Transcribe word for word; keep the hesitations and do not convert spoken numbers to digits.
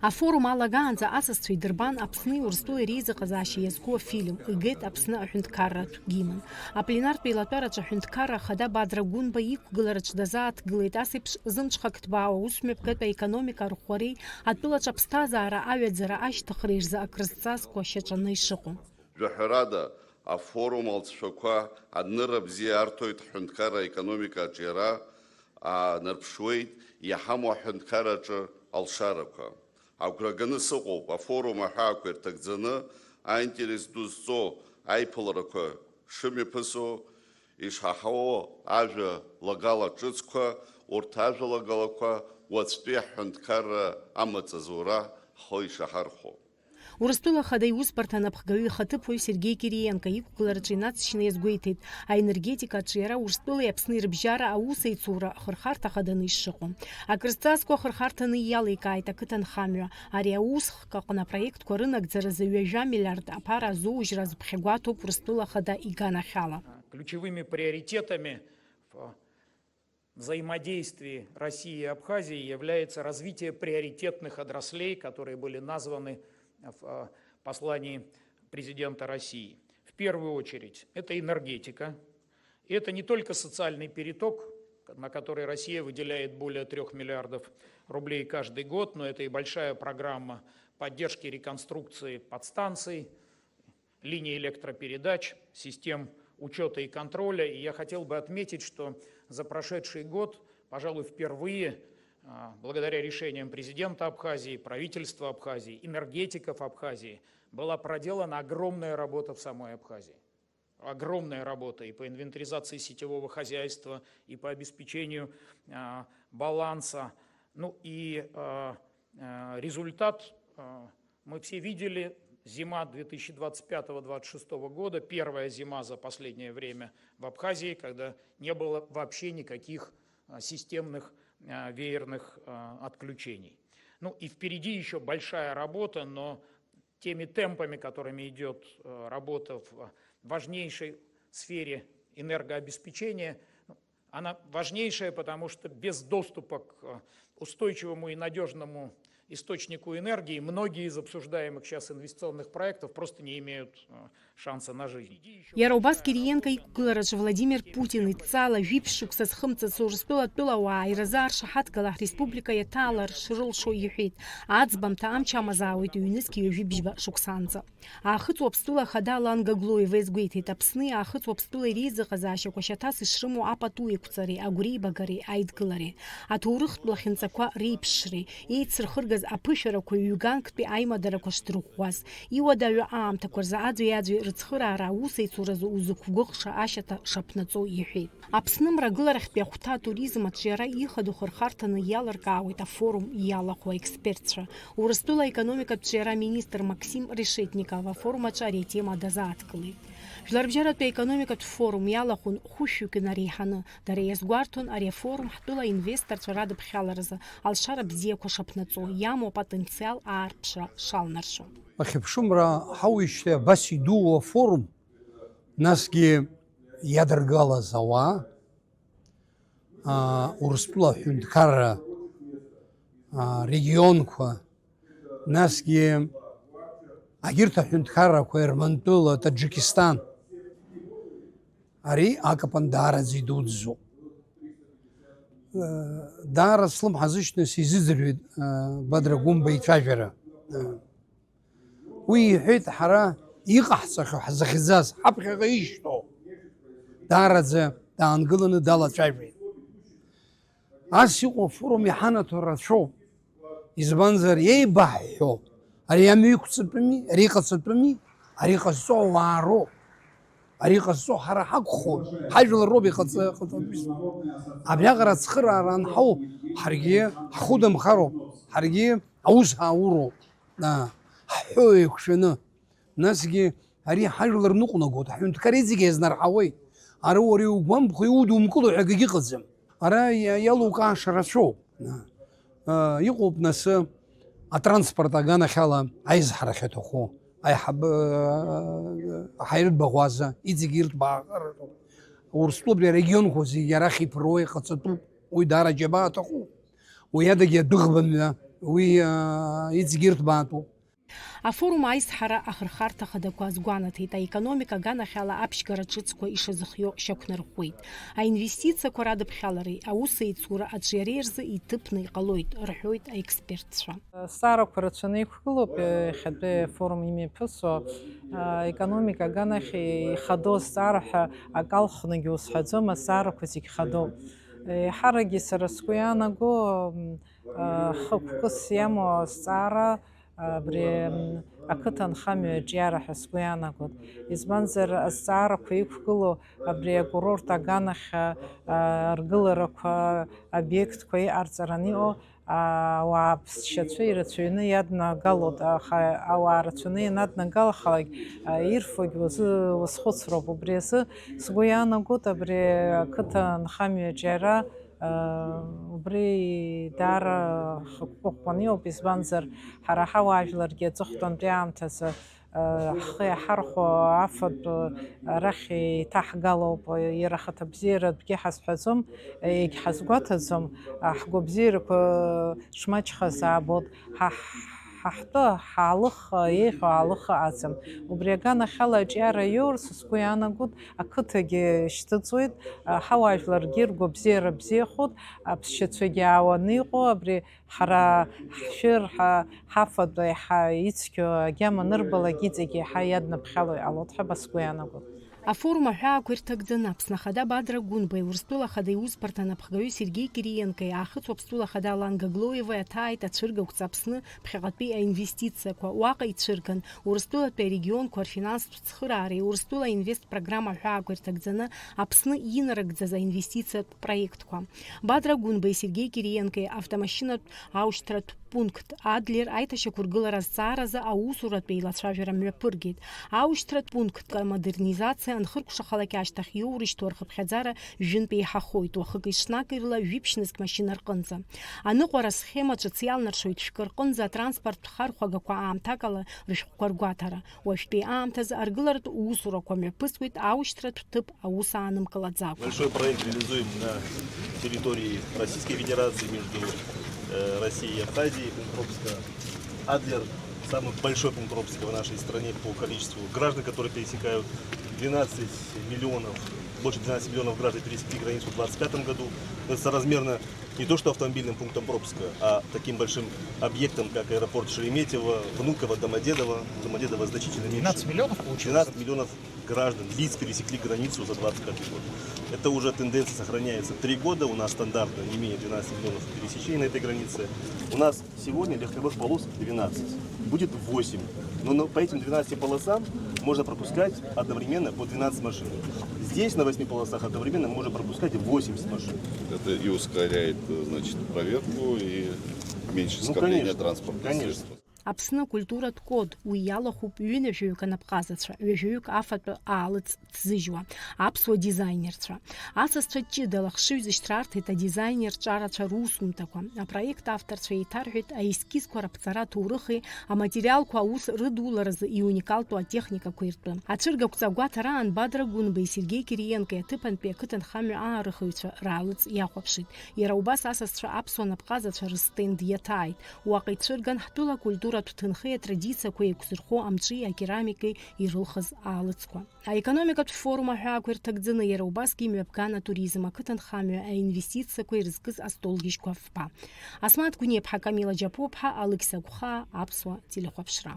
Афорум алагаанӡа асасцәа идырбан Аԥсни Урыстәылеи реизыҟазаашьа иазку афильм, игеит Аԥсны аҳәынҭқарратә гимн. Апленартә еилатәараҿы аҳәынҭқарра ахада Бадра Гәынба иқәгылараҿ дазааҭгылеит, ас еиԥш зымҽхак ҭбаау аусмҩаԥгатә аекономика арӷәӷәареи атәылаҿы аԥсҭазаара аҩаӡара ашьҭыхреи рзы акрызҵазкуа шьаҿаны ишыҟоу. Жәаҳәарада, афорум алҵшәақәа адырра бзиа арҭоит ҳҳәынҭқарра аекономика аҿиара, аанарԥшуеит иҳамоу аҳәынҭқарраҿы алшарақәа. Агәра ганы сыҟоуп, афорум аҳәаақәа ирҭагӡаны, аинтерес ду зҵоу аиԥыларақәа шымҩаԥысуа, ишҳаҳауа, ажәа лагала ҿыцқәа, урҭ ажәалагалақәа уаҵәтәи ҳҳәынҭқарра амаҵ азура ҳхы ишаҳархәо. Урыстәыла Ахада иусбарҭа анапхгаҩы ихаҭыԥуаҩ Сергеи Кириенко иқәгылараҿы инаҵшьны иазгәеиҭеит, аенергетика аҿиара Урыстәылеи Аԥсни рыбжьара аусеицура ахырхарҭа хаданы ишыҟоу. Акрызҵазкуа ахырхарҭаны иаликааит ақыҭанхамҩа. Ари аусхк аҟны апроектқәа рынагӡаразы ҩажәа миллиард аԥара азоужьра азыԥхьагәаҭоуп Урыстәыла Ахада иганахьала. Ключевыми приоритетами в взаимодействии России и Абхазии является развитие приоритетных отраслей, которые были названы в, э, послании президента России. В первую очередь, это энергетика. И это не только социальный переток, на который Россия выделяет более трёх миллиардов рублей каждый год, но это и большая программа поддержки реконструкции подстанций, линий электропередач, систем учёта и контроля. И я хотел бы отметить, что за прошедший год, пожалуй, впервые, а, благодаря решениям президента Абхазии, правительства Абхазии, энергетиков Абхазии, была проделана огромная работа в самой Абхазии. Огромная работа и по инвентаризации сетевого хозяйства, и по обеспечению, а, баланса. Ну и, а, а, результат, а, мы все видели, зима две тысячи двадцать пятого двадцать шестого года, первая зима за последнее время в Абхазии, когда не было вообще никаких, а, системных, а, веерных, а, отключений. Ну и впереди ещё большая работа, но теми темпами, которыми идёт, э, работа в важнейшей сфере энергообеспечения, ну, она важнейшая, потому что без доступа к, э, устойчивому и надёжному источнику энергии многие из обсуждаемых сейчас инвестиционных проектов просто не имеют, э, шанса на жизнь. Иара убас Кириенко иқәгылараҿы Владимир Путин идҵала жәиԥшь шықәса зхымҵыцу Урыстәыла атәылауаа иразааршаҳаҭгала ҳреспублика иаҭаалар шрылшо иҳәеит. Аӡбамҭа амч амазаауеит ҩнызқь ҩажәи бжьба шықәсаанӡа. Аахыҵ Уаԥстәыла Ахада Алан Гаглоева иазгәеиҭеит, Аԥсни Аахыҵ Уаԥстәылеи реизыҟазаашьақәа шьаҭас ишрымоу апату еиқәҵареи агәреибагареи аидгылареи, аҭоурыхтә лахьынҵақәа реиԥшреи, еицырхыргаз аԥышәарақәа ҩганктәи аимадарақәа шдырӷәӷәаз, иуадаҩу аамҭақәа рзы аӡәи-аӡәи рыцхыраара аусеицуразы узықәгәыӷша ашьаҭа шаԥнаҵо иҳәеит. Аԥсны мрагыларахьтәи ахәҭа атуризм аҿиара ихадоу хырхарҭаны иалыркаауеит афорум иалахәу аекспертцәа. Урыстәыла аекономикатә ҿиара аминистр Максим Решетников афорум аҿы ари атема дазааҭгылеит. Жәларбжьаратәи аекономикатә форум иалахәын хәышәҩык инареиҳаны. Дара иазгәарҭон ари афорум ҳтәыла аинвесторцәа радыԥхьаларазы алшара бзиақәа шаԥнаҵо, иамоу апотенциал аарԥшра шалнаршо. Ахьыԥшымра ҳауижьҭеи абас идуу афорум, насгьы иадыргалаз ауаа, аа, Урыстәыла аҳәынҭқарра, аа, регионқәа, насгьы агьырҭ аҳәынҭқаррақәа, Ермантәыла, Таџьыкистан, ари акапан даараӡа идуӡӡоуп. Даара слымҳа зышьҭны сизыӡырҩит, аа, Бадра Гәымба ицәажәара. Уи иҳәеит, ҳара иҟаҳҵахьоу, ҳзыхьӡаз, ҳаԥхьаҟа ишьҭоу. Даараӡа даангыланы далацәажәеит. Ас иҟоу афорум иҳанаҭо рацәоуп. Избанзар, еибаҳҳәо, ари амҩа иқәҵатәыми, ари иҟаҵатәыми, ари иҟазҵо ауаа роуп. Ари иҟазҵо ҳара ҳакәхоит, ҳажәлар роуп иҟаҵа-, иҟаҵатәыз. Абриаҟара ацхыраара анҳау, ҳаргьы ҳхәыдамхароуп, ҳаргьы аус ҳаауроуп, аа, ҳҳәоу еиқәшәаны. Насгьы ари ҳажәлар ныҟәнагоит, ҳҳәынҭқар иҵегь иазнарҳауеит. Ара уара иугәамԥхо, иудумкыло ҳәа акгьы ыҟаӡам. Ара иа-, иалукааша рацәоуп. Аа, иҟоуп нас атранспорт аганахьала аизҳара ахьаҭаху, аиҳаб-, аҳаиртә баӷәаза, иҵегь ирҭбаахаратәуп. Урыстәылатәи арегионқәа зегьы арахь иԥыруа иҟаҵатәуп, уи даара џьабаа аҭахуп. Уи адагьы адәыӷба мҩа, Уи, аа, иҵегьы ирҭбаатәуп. Афорум аизҳара ахырхарҭа хадақәа азгәанаҭеит, аекономика аганахьала аԥшьгара ҿыцқәа ишазыхио шьақәнарӷәӷәеит. Аинвестициақәа радыԥхьалареи аусеицура аҿиареи рзы иҭыԥны иҟалоит, рҳәоит аекспертцәа. Азҵаарақәа рацәаны иқәгылоуп иахьатәи афорум имҩаԥысуа. Аекономика аганахь ихадоу азҵаара ҳәа акы алхнагьы узҳәаӡом, азҵаарақәа зегь хадоуп. Еиҳаракгьы сара сгәы иаанаго, хықәкыс иамоу азҵаара абри ақыҭанхамҩа аҿиара ҳәа сгәы иаанагоит. Избанзар, азҵаарақәа иқәгылоу абри акурорт аганахь аргыларақәа, обиектқәа иҟарҵараны иҟоу ауаа ԥсшьацәа ирацәаҩны иаднагалоит, аха ауаа рацәаны ианаднагалахалак, ирфогь уазы уазхәыцроуп. Убри азы сгәы иаанагоит абри ақыҭанхамҩа аҿиара. Убри даара хықәкы ӷәӷәаны иоуп, избанзар, ҳара ҳауаажәларгьы аҵыхәтәантәи аамҭазы ҳхы иаҳархәо афатә арахь еиҭаҳгалоуп, иара ахаҭа бзиаратәгьы ҳазҳәаӡом, егьҳазгәаҭаӡом, ҳгәабзиарақәа шмаҷхаз аабоит, ҳа ҳтәы ҳаалых еиӷьу аалых ыҟаӡам. Убри аганахьала аҿиара иоур, са сгәы иаанагоит, ақыҭагьы шьҭыҵуеит, ҳауаажәларгьы ргәабзиара бзиахоит, аԥсшьацәагьы аауаны иҟоу абри ҳара ҳшәыр, ҳа ҳафатә еиҳа ицқьоу агьама анырбалак, иҵегь еиҳа иаднаԥхьало иҟалоит ҳәа ба сгәы иаанагоит. Афорум аҳәаақәа ирҭагӡаны Аԥсны Ахада Бадра Гәынбеи, Урыстәыла Ахада иусбарҭа анапхгаҩы Сергеи Кириенкои, Аахыҵ Уаԥстәыла Ахада Алан Гаглоевеи аҭааит ацәыргақәҵа Аԥсны ԥхьаҟатәи аинвестициақәа. Уаҟа ицәырган Урыстәылатәи арегионқәа рфинанстә цхыраареи Урыстәыла инвест программа аҳәаақәа ирҭагӡаны Аԥсны инарыгӡаз аинвестициатә проектқәа. Бадра Гәынбеи Сергеи Кириенкои автомашьынатә аушьҭратә пункт Адлер аиҭашьақәыргылара азҵааразы аусуратә еилацәажәара мҩаԥыргеит. Аушьҭратә пункт амодернизациа анхыркәшахалак ашьҭахь иоурышьҭуа рхыԥхьаӡара жәынтә еиҳахоит, уахыки-ҽнаки рыла жәиԥшь нызқь машьына рҟынӡа. Аныҟәара асхема ҿыц иалнаршоит шәкы рҟынӡа атранспорттә хархәагақәа аамҭакала рышәҟәқәа ргәаҭара. Уажәтәи аамҭазы аргыларатә усурақәа мҩаԥысуеит аушьҭратә ҭыԥ аус аанымгылаӡакәа. Большой проект реализуем на территории Российской Федерации между э, Россией и Абхазией, пункт пропуска Адлер, самый большой пункт пропуска в нашей стране по количеству граждан, которые пересекают. Двенадцать миллионов, больше двенадцати миллионов граждан пересекли границу в двадцать пятом году. Это соразмерно не то что автомобильным пунктом пропуска, а таким большим объектом, как аэропорт Шереметьево, Внуково, Домодедово. Домодедово значительно меньше. Двенадцать миллионов получилось? Двенадцать миллионов граждан, лиц пересекли границу за двадцать пятый год. Это уже тенденция сохраняется три года. У нас стандартно не менее двенадцати миллионов пересечений на этой границе. У нас сегодня легковых полос двенадцать. Будет восемь. Но, но по этим двенадцати полосам можно пропускать одновременно по двенадцать машин. Здесь на восьми полосах одновременно можно пропускать восемьдесят машин. Это и ускоряет, э, значит, проверку, и меньше, ну, скопления, конечно, транспортных, конечно, средств. Аԥсны акультуратә код, уи иалахәуп ҩынҩажәаҩык анапҟазацәа, ҩажәаҩык афатәы аалыҵ ҭзыжьуа, аԥсуа дизаинерцәа. Асасцәа ҷыдала хшыҩзышьҭра арҭеит адизаинер ҿарацәа русумҭақәа. Апроект авторцәа еиҭарҳәеит аескизқәа раԥҵара аҭоурыхи аматериалқәа аус рыдуларазы иуникалтәу атехникақәеи ртәы. Ацәыргақәҵа агәаҭараан Бадра Гәынбеи Сергеи Кириенкои аҭыԥантәи ақыҭанхамҩа аарыхыҩцәа раалыҵ иахәаԥшит. Иара убас асасцәа аԥсуа напҟазацәа рыстенд иаҭааит. Уаҟа ицәырган ҳтәыла акультуратә ҭынхеи атрадициақәеи еиқәзырхо амҿи акерамикеи ирылхыз аалыҵқәа. Аекономикатә форум аҳәаақәа ирҭагӡаны иара убасгьы имҩаԥган атуризм ақыҭанхамҩа аинвестициақәа ирызкыз астолгьежьқәа фба. Асмаҭ Гәниаԥҳа, Камила Џьаԥуаԥҳа, Алықьса Гәхаа, Аԥсуа телехәаԥшра.